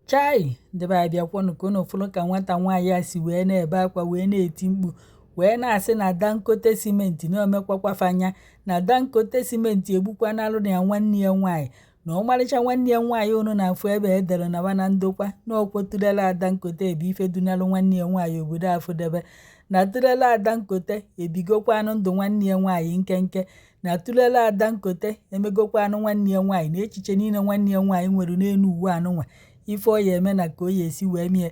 Chai! Ndị be anyị, bịakwanụ ka unu fụrụ ka nwata nwaanyị a si wee na-ebe akwa, wee na-eti mkpu, wee na-asị na Dangote simenti na omekwakwa na Dangote simenti egbukwanalụ na ya nwanne ya nwaanyị, na ọmarịcha nwanne ya nwaanyị unu na-afụ ebe edere na na ndokwa na ọkwọ trailer Dangote ebe ife dunalụ nwanne ya nwaanyị obodo afụdebe, na trailer Dangote ebigokwanụ ndụ nwanne ya nwaanyị nkenke, na trailer Dangote emegokwanụ nwanne ya nwaanyị na echiche niile nwanne ya nwaanyị nwere n'elu uwe anụnwa, ife ọ ya eme na ka o ya esi wee mie,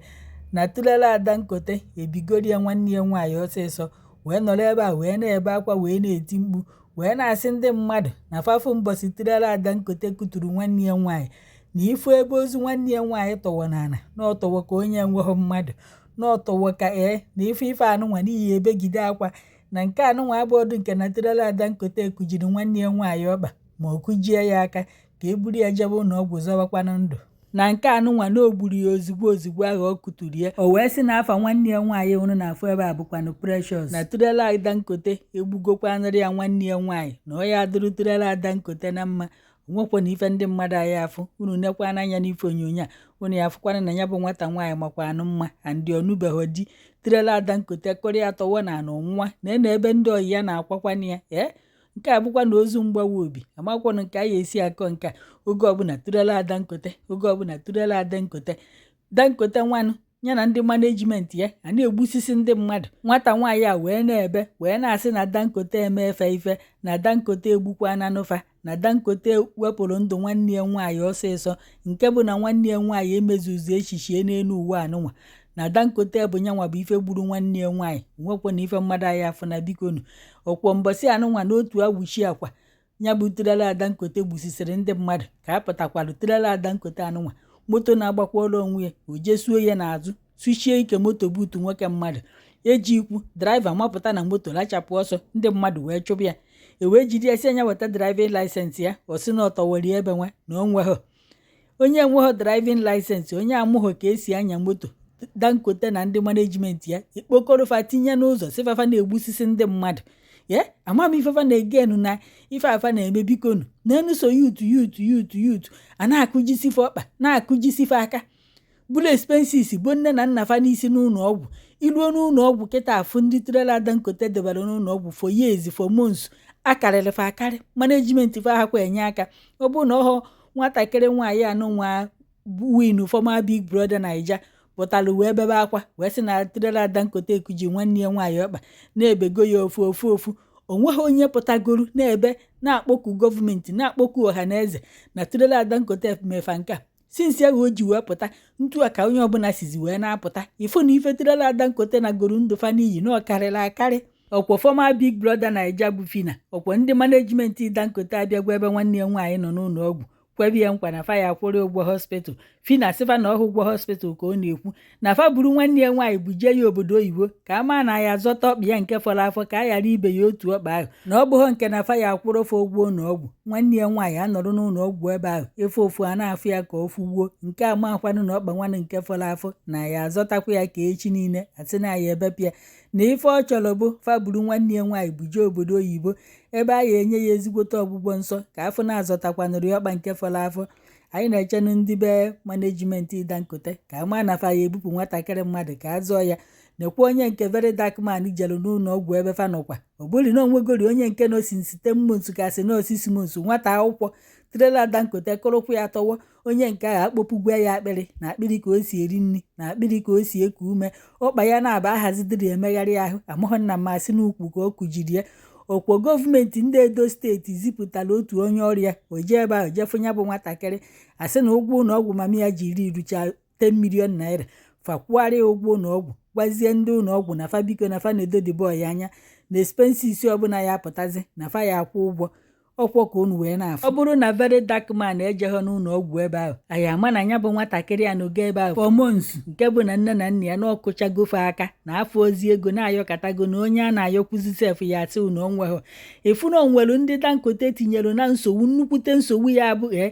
na trailer Dangote ebigoro ya nwanne ya nwaanyị ọsịsọ, wee nọrọ ebe a wee na-ebe akwa, wee na-eti mkpu, wee na-asị ndị mmadụ na fafụ mbọsị trailer Dangote kuturu nwanne ya nwaanyị, na ifu ebe ozu nwanne ya nwaanyị tọwọ n'ala, na ọtọwọ ka onye enweghị mmadụ, na ọtọwọ ka ee na ife ife anụnwa n'ihi ebegide akwa, na nke anụnwa abụọdụ nke na trailer Dangote kujiri nwanne ya nwaanyị ọkpa ma ọ kụjie ya aka ka e buru ya jebe ụlọ ọgwụ zọwakwanụ ndụ, na nke anụnwa na o gburu ya ozugbo ozugbo ahụ ọ kụturu ya. O wee sị na afa nwanne ya nwaanyị unu na-afụ ebe a bụkwanụ Precious, na trailer Dangote egbugokwanụrụ ya nwanne ya nwaanyị, na ọ ya adịrụ trailer Dangote na mma. Onwekwana ife ndị mmadụ anyị afụ. Unu nekwa n'anya n'ife onyonyo a, unu ya afụkwana na ya bụ nwata nwaanyị makwanụ mma andị ọnụbeghị di. Trailer Dangote kụrụ ya tọwọ na anụ nwa na ene ebe ndị ọyị ya na-akwakwana ya. Ee, nke a bụkwa na ozu mgbawa obi amakwanụ nke a ya esi akọ nke a. Oge ọbụla trailer Dangote, oge ọbụla trailer Dangote, Dangote nwanụ ya na ndị management ya a na-egbusisi ndị mmadụ. Nwata nwaanyị a wee na-ebe, wee na-asị na Dangote eme efe ife, na Dangote egbukwananụfa, na Dangote wepụrụ ndụ nwanne ya nwaanyị ọsịsọ, nke bụ na nwanne ya nwaanyị emezuzu echichie n'elu ụwa anụnwa, na Dangote bụ nyanwa bụ ife gburu nwanne ya nwaanyị. Nwekwa na ife mmadụ anyị afụ na bikonu ọkwọ mbọsị anụnwa n'otu awuchi akwa ya bụ trailer Dangote gbusisiri ndị mmadụ ka a pụtakwalụ trailer Dangote anụnwa, moto na-agbakwara onwe ya, o jesuo ya n'azụ, suchie ike moto buutu nwoke mmadụ eji ikwu. Driver mapụta na moto lachapụ ọsọ, ndị mmadụ wee chụpụ ya, e wee jide ya, si anya weta driving licence ya. Ọ sị na ọ tọwere ebe nwa na o nweghị onye enweghị driving licence, onye amụghị ka esi anya moto. Dangote na ndị management ya ekpokọrọfa tinye n'ụzọ, si fafa na-egbusisi ndị mmadụ. Ye ama m ifefa na-egenu na ife afa na-eme. Bikonu n'enu so youth youth youth youth a na-akụjisife ọkpa, na-akụjisife aka, bụrụ expenses bụ nne na nna fa n'isi n'ụlọ ọgwụ. Iruo n'ụlọ ọgwụ kịta, afụ ndị trailer Dangote debere n'ụlọ ọgwụ for years, for months, akarịrị fa akarị. Management fa hakwa enye aka. Ọ bụrụ na ọhọ nwatakịrị nwaanyị anụ nwa win former Big Brother Naija pụtara wee bebe akwa, wee sị na trailer Dangote ekuji nwanne ya nwaanyị ọkpa, na-ebego ya ofu ofu ofu, onweghị onye pụtagoro na-ebe na-akpọku gọọmenti, na-akpọku ọha na eze na trailer Dangote mefa nke a. Since ahụ o ji wee pụta ntu a ka onye ọbụla sizi wee na-apụta ịfụ na ife trailer Dangote na goro ndụ fa n'iyi na ọ karịrị akarị. Ọkwọ former Big Brother Naija bụ Fina, ọkwọ ndị management Dangote abịagwa ebe nwanne ya nwaanyị nọ n'ụlọ ọgwụ, kwebe ya nkwa na fa ya akwụrụ ụgwọ hospital. Fina sịfa na ọhụ ụgwọ hospital ka ọ na-ekwu, na fa buru nwanne ya nwaanyị buje ya obodo oyibo ka a maa na ya azọta ọkpa ya nke fọrọ afọ, ka a ghara ibe ya otu ọkpa ahụ, na ọ bụghị nke na fa ya akwụrụ fa ụgwọ ụlọ ọgwụ. Nwanne ya nwaanyị anọrọ n'ụlọ ọgwụ ebe ahụ efe ofu a na-afụ ya ka ọ fụgbuo nke amakwanụ na ọkpa nwanne nke fọrọ afọ na ya azọtakwa ya, ka echi niile asị na ya ebepịa na ife ọ chọrọ bụ fa buru nwanne ya nwaanyị buje obodo oyibo ebe a ya enye ya ezigbote ọgwụgwọ nsọ ka afọ na-azọtakwanụrụ ya ọkpa nke fọrọ afọ. Anyị na-echenụ ndị be management Dangote ka ama na fa ya ebupụ nwatakịrị mmadụ ka a zọọ ya. Nekwa onye nke Very Dark Man jere n'ụlọ ọgwụ ebe fa nọkwa, ọ bụrụ na onwegori onye nke nọ since 10 months, ka sị nọ 6 months, nwata akwụkwọ, trailer Dangote kụrụkwa ya tọwọ. Onye nke ahụ akpọpụgwa ya akpịrị na akpịrị ka o si eri nri, na akpịrị ka o si eku ume, ọkpa ya na-aba ahazidịrị emegharị ahụ amụghị nna masị n'ukwu ka ọ kụjiri ya. Ọkwọ gọọmenti ndị Edo Steeti zipụtara otu onye ọrịa, o jee ebe ahụ jefụ ya bụ nwatakịrị, asị na ụgwọ ụlọ ọgwụ mami ya ji iri rucha 10 million naira. Fa kwụgharị ya ụgwọ ụlọ ọgwụ, gwazie ndị ụlọ ọgwụ na fa biko na fa na-edo the boy anya na expenses ọbụla ya apụtazi na fa ya akwụ ụgwọ. Ọkwọ ka unu wee na-afụ, ọ bụrụ na Very Dark Man ejegho n'ụlọ ọgwụ ebe ahụ, anyị ama na ya bụ nwatakịrị a n'ogo ebe ahụ for months, nke bụ na nne na nna ya na ọkụchagofe aka na afọ ozi ego na-ayọkọtago na onye a na-ayọkwuzi sef ya asị na onweghị efu na onwelu. Ndị Dangote tinyere na nsogbu, nnukwute nsogbu ya bụ ee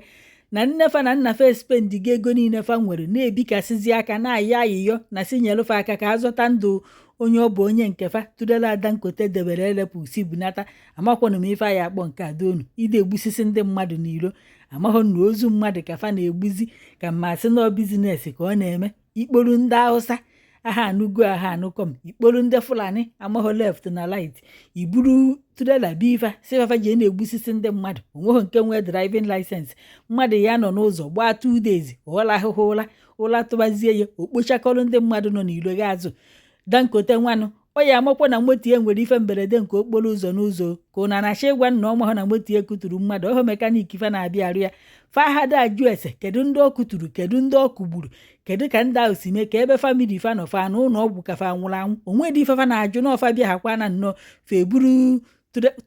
Na nne fa na nna fa spendigo ego niile fa nwere, na-ebikasịzi aka, na-ayọ ayịyọ na si nyelụfa aka ka a zọta ndụ onye ọ bụ onye nke fa. Trailer Dangote debere elepụ si bunata. Amakwanụ m ife anyị akpọ nke adonu ide egbusisi ndị mmadụ n'iro. Amaghọ na ozu mmadụ ka fa na-egbuzi, ka mmasị nọ business ka ọ na-eme. Ikporu ndị Hausa aha anụgo, aha anụkọm, ikporu ndị Fulani amaghọ left na right, iburu trailer bụ ife si fafa ji na-egbusisi ndị mmadụ. Onweghị nke nwee driving licence. Mmadụ ya nọ n'ụzọ gbaa 2 days, ụla ahụhụ, ụla ụla tụbazie ya, okpochakọrọ ndị mmadụ nọ n'ilo ga azụ. Dangote nwanụ, ọ ya amakwa na moto ya nwere ife mberede nke okporo ụzọ n'ụzọ, ka ụna na-achọ ịgwa nna ọmahụ na moto ya kuturu mmadụ ọhụ. Mechanic fa na-abịa arụ ya, fahada ajụ ese kedu ndị ọ kuturu, kedu ndị ọ kụgburu, kedu ka ndị ahụ si mee, ka ebe family fa nọ, fa na ụlọ ọgwụ, ka fa nwụrụ anwụ. Onwedị ife fa na-ajụ n'ọfa bịa ha kwa na nnọọ fa eburu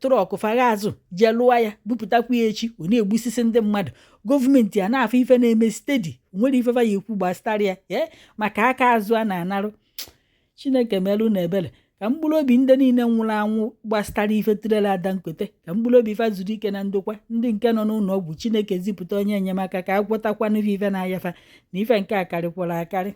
truck fagha azụ jee lụọ ya, bupụtakwa ya echi, ọ na-egbusisi ndị mmadụ. Gọọmenti a na-afụ ife na-eme steady, nwere ife fa ya ekwu gbasara ya ee maka aka azụ a na-anarụ. Chineke merụ na ebere ka mkpụrụ obi ndị niile nwụrụ anwụ gbasara ife trailer Dangote, ka mkpụrụ obi fa zuru ike na ndokwa. Ndị nke nọ n'ụlọ ọgwụ, Chineke zipụta onye enyemaka ka a gwọtakwanụ ife na-ayafa na ife nke a karịkwara akarị.